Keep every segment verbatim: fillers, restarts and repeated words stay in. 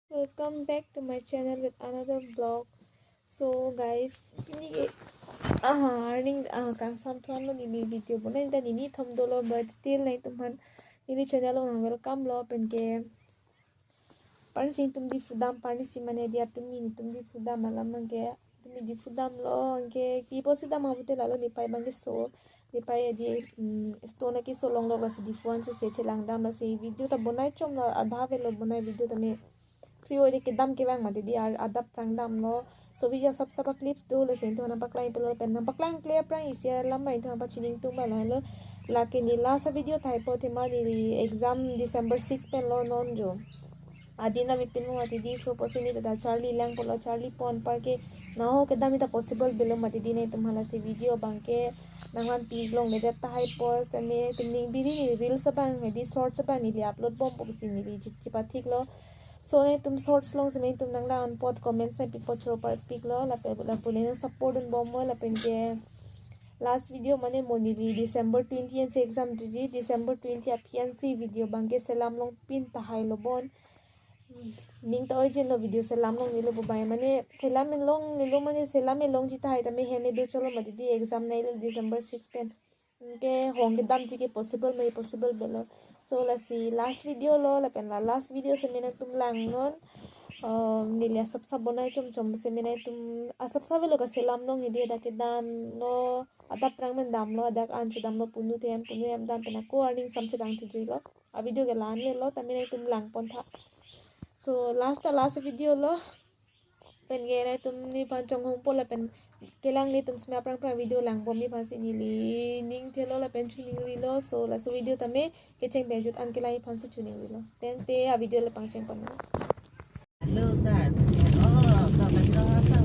Welcome back to my channel with another vlog. So guys, pini ke aha, earning, ah, kangsam thuan lo neli video bonai ta neli thom dolo, but still nangtum aphan neli channel along welcome lo. Pen ke parnisi nelitum Diphu dam, parnisi mane dia tumi nelitum Diphu dam alam abang ke tumi Diphu dam lo, anke pi apotsi dam ma pute lalo nepei abang ke so, nepei adi, mm, stone keso longlok, lasi Diphu ansi se chelang dam, lasi video ta bonai chom lo, adha avelo bonai video tame. Free odi kedam kevang mati di ar adap aphrang dam lo. So video asapsap a-clips do, lasi nangtum aphan nangpaklang pulo pen nangpaklang kle aphrang isi alam abang nangtum aphan pachini ingtung abang lo. Lake neli last video tahai po, athema neli exam December six pen lo non jo. Adin ami pinmu mati di, so apotsi neli ta charli lang pulo, charli pon apar ke nahok kedam ta possible avelo mati di, nangtum aphan lasi video abang ke nangvanpi longledet tahai po, tame nangtum ning biri neli reels abang, hedi shorts abang neli upload bompo pusi neli chi-, chipathik lo. So nangtum shorts along si nangtum nanglang apot comment si pipo choro parpik lo, lapen lapu nang support dunbom mo, lapen ke last video mane mo neli December twenty ansi exam didi, December twenty aphi ansi video abang ke selam longpin tahai lo bon. Ning ta oi jin lo video selam longle lo pu abang, mane selam longle lo, mane selam longji tahai tame hem do cholo mati di, exam nai lo December six pen. Anke hong kedamji ke possible ma, possible avelo. So lasi last video lo, lapen la last video si nangtum langnon. Um, neli asapsap bonai chom chom si nangtum asapsap avelo kaselam long, hedi adak kedam lo, adap aphrang pen dam lo, adak an chu dam lo, punu them, punu hem dam pen ako earning sam chedang thuji lo. A video ke la-an avelo, tame nangtum lang pon tha. So last ta last video lo. Pen ke nangtum nephan chonghong po lapen kelang nelitum seme aphrang aphrang video langbom nephan si neli ning thelo lapen choningri lo. So laso video tame kecheng pen jut an kelang nephan si choningri lo. Tangte a video le pangcheng pon. Hello, sir. Oh, kapan dong asal?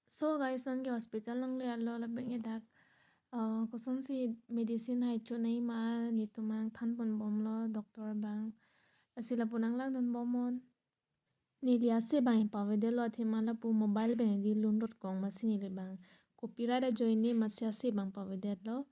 So guys, non ke hospital nangle-etlo lapen ke dak, uh, kosonsi medicine hai chonei ma nelitum nangthan ponbomlo doctor abang. Lasi lapu nanglang dunbom non. Neli ase abang pavedetlo, athema lapu mobile pen hedi lun rot kong masi neli abang copyright ajoine masi ase abang pavedetlo.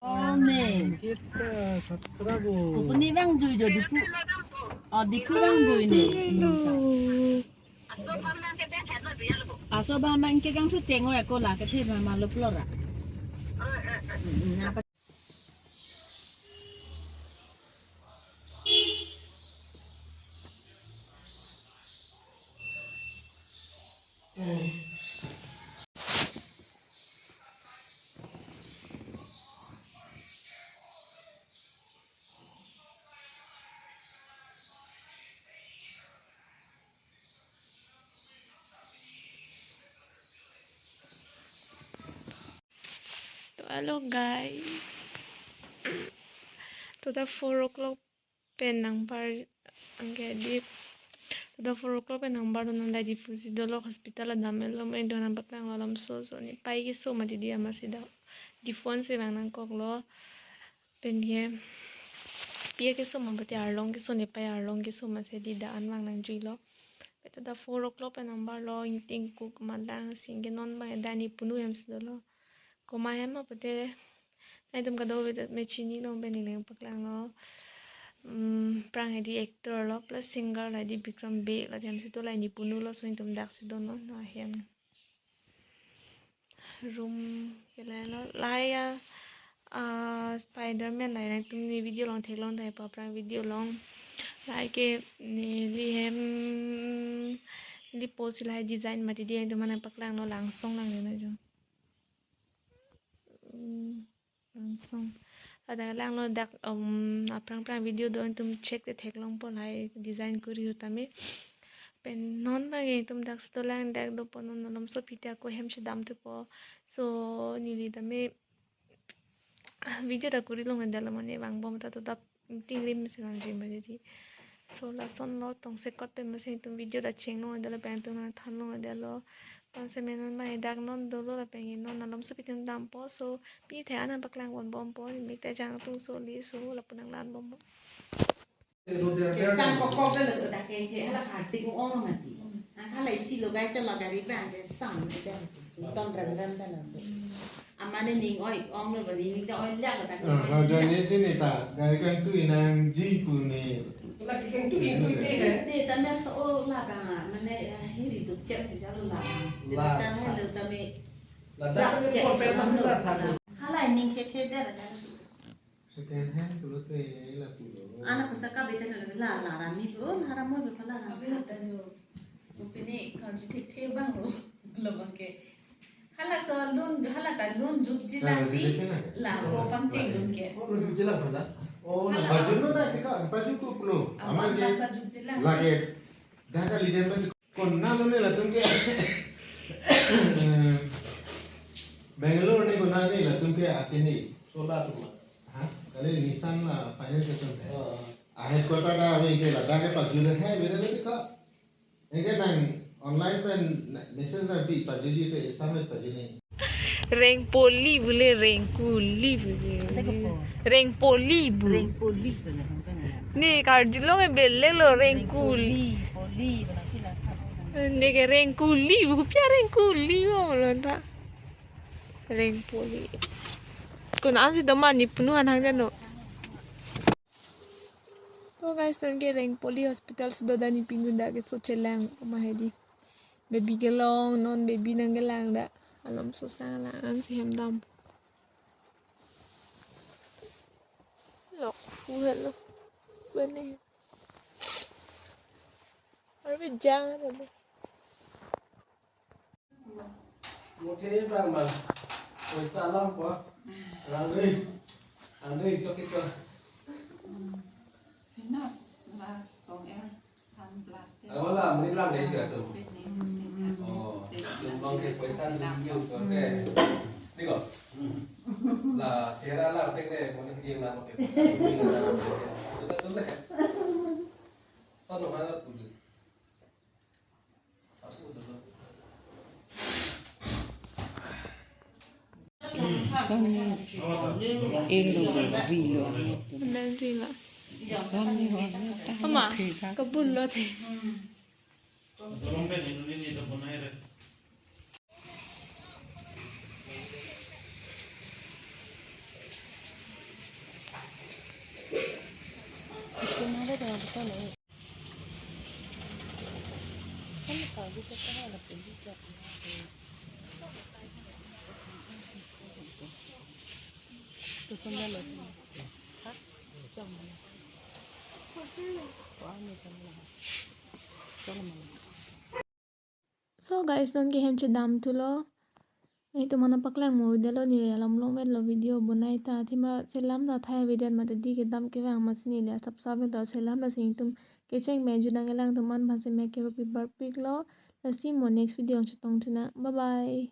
Oh, ne. Kita satra bu. Kupuni bang jui jo Diphu. Oh, Diphu bang jui ne. Aso bang bang ke kangthu cheng o ako la kethe bang malup lora. To hello guys. To the four o'clock pen nangpar anke di Dak four o'clock pen nangbar do, non dak Diphu si dolo, hospital adam-et lo, main do nangpaklanglo alam so so. Nepei keso mati di, amatsi dak Diphu ansi vang nangkoklo. Pen ke pi akeso ma, pute arlong keso, nepei arlong keso mati di dak an vang nangjuilo. Penta dak four o'clock pen nangbarlo, ingting kuk malang sing ke non abang dak nepunu hem si dolo. Komat hem ma pute nangtum kadokave ta me chinilo, pen neli nangpaklanglo. Hmm, aphrang hedi actor lo plus singer lo hedi Bikram Bey lo, hem si dolo, nepunu lo, so nelitum dak si do non, non ahem. Room ke lahelo, lahai a, ah, Spider-Man lahai, nangtum ne video along theklong tahai, aphrang video along. Lahai ke neli hem, neli post lahai design mati di, nangtum aphan nangpaklanglo, langsong lang nang jo. Hmm, langsong. Ladak langlo dak, um, aphrang phrang video do, nangtum check te theklongpo lahai design kuri ahut tame. Pen non abang nangtum dak si dolang, dak dopo, non alam so pite ako hem si damthupo. So neli tame video ta kuri longledetlo, mane vangbom ta to dak ingting lim si vangji mati di. So lasonlo, tongsekot pen masi nangtum video ta chenglongledetlo, pen nangtum nangthanlongledetlo. Konat si me, non abang dak non dolo lapen ke non alam so pite dampo. So pini thek an nangpaklang ponbompo, mik ta jang atung soli, so lapu nanglanbompo. Kesang kokok dolo, so dak ke, ke hala kartik ong mati. Ang hala isi lo gai chalo gari bang kesang ni dak. Ton rem rem dolo. Amane ning oi ong lo bani, ning ta oi lak lo dak. Ah, ha, jani si neta gari kangtui nangji pu ne. Lagi kangtui, tui te he. Ne ta mes o labang a, mane, eh, hiri duk chem jalo labang. La. Kan halo tame. Ladak kan chem por per masih jalo. Hala ning khe khe der. Second hand pulote lapulo. Ana kosa kabe te la, la rami o, la ramo be pala rami. Abi lata jo. Upini karju thekthe abang lo, lo abang ke. Hala so lun, hala ta lun jutji lang si, la ko pangcheng lun ke. Oh, lun jutji lang pala. Oh, hala. Baju lo na, tika, baju ko pulo. Abang amang ke la ta jutji lang. Lake. Dak kali dia baju. Konat lo ne latum ke. Eh, Bangalore ne konat ne latum ke ate ne. Sola tu ma. Ha? Kali Nissan la finance atum ke. Oh. A headquarter ta ave ke ladak ke pajule he, beda beda ka. Eke nang online pen message ra pi pajuli te, esa met pajuli. Rengpoli bule, Rengkuli bule. Ate kepo. Rengpoli bu. Rengpoli bule, bukan ya? Ne karjulong e belek lo, Rengkuli. Rengpoli, poli, bule, kila. Ne ke Rengkuli bu, kopi a Rengkuli bu lo ta. Rengpoli. Konat si do ma, nepunu an hang jano. To guys, non ke Rengpoli hospital si do, dak nepinu dak keso chelang ma hedi. Baby kelong, non baby nangkelang dak. Alam so sang lang an si hem dam. Lok pu helo. Bane. Arbe jang arbe. Muthe abang abang. Poisa alam po. Rang dei. Rang dei, chok kito. Pina la tong er, than blood test. Awa la, muni lang dei kira tu. Pini, pini. Oh, tum abang ke poisa dei, yu ko ke. Ni ko. La, chera la tek dei, muni ke la ke. Tuta tu le. Sa no hala pulu. Sani elo rilo. Amen rila. Sani wala ta. Ama, theda. Kabul lo the. So guys, non ke hem chedamthulo. Nelitum aphan nangpaklang mo video lo, neli alam longvet lo video bonai ta. Athema selam ta thai video mate di kedam kevang masi neli asap sap lo selam, lasi nelitum kecheng pen judang elang atum an aphan si me kero pi barpik lo. Lasi mo next video chetongthu nang. Bye bye.